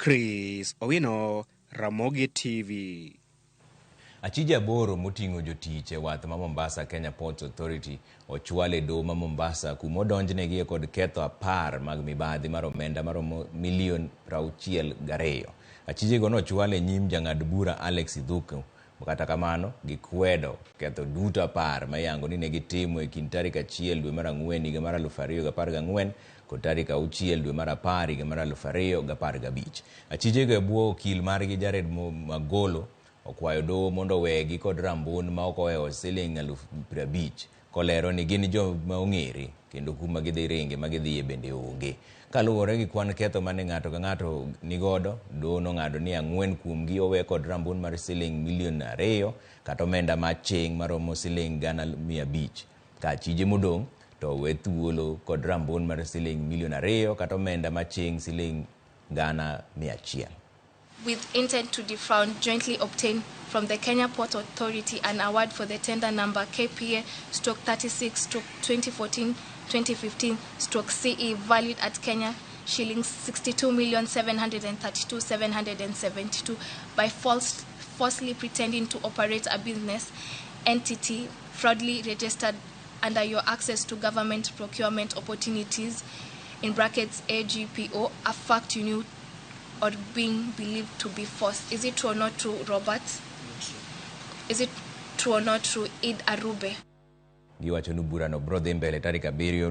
Chris Owino, Ramogi TV. Achije aboro moting'o jotich e wath ma Mombasa Kenya Ports Authority ochwal e doho ma Mombasa kuma odonjnegie kod ketho 10 mag mibadhi mar omenda maromo milion 62. Achijego nochwal e nyim jang'ad bura Alex Ithuku. Kata kamano, gikwedo ketho duto 10 ma iyango ni ne gitimo e kind tarik 1 dwe mar 4 higa mar 2014 kod tarik 6 dwe mar 10 higa mar 2015. Achijego e bwo okil margi Jared Magolo okwayo doho mondo owegi kod rambun ma ok ohewo siling 50,000 kolero ni gin joma ong'ere kendo kuma gidhi ringe ma gidhiye bende onge. Kaluwore gi kwan ketho mane ng'ato ka ng'ato nigodo, doho nong'ado ni 4 kuomgi owe kod rambun mar siling milion 2 kata omenda ma aching' maromo siling 500,000. Ka achije modong' to owe thuolo kod rambun mar siling milion 2 kata omenda ma aching' siling 100,000. With intent to defraud, jointly obtain from the Kenya Port Authority an award for the tender number KPA stroke 36 stroke 2014-2015 stroke CE valued at Kenya shillings 62,732,772 by falsely pretending to operate a business entity fraudulently registered under your access to government procurement opportunities in brackets AGPO, a fact you knew or being believed to be false. Is it true or not true, Robert? Is it true or not true, Id Arube? Giwacho ni burano biro dhi mbele tarik 7.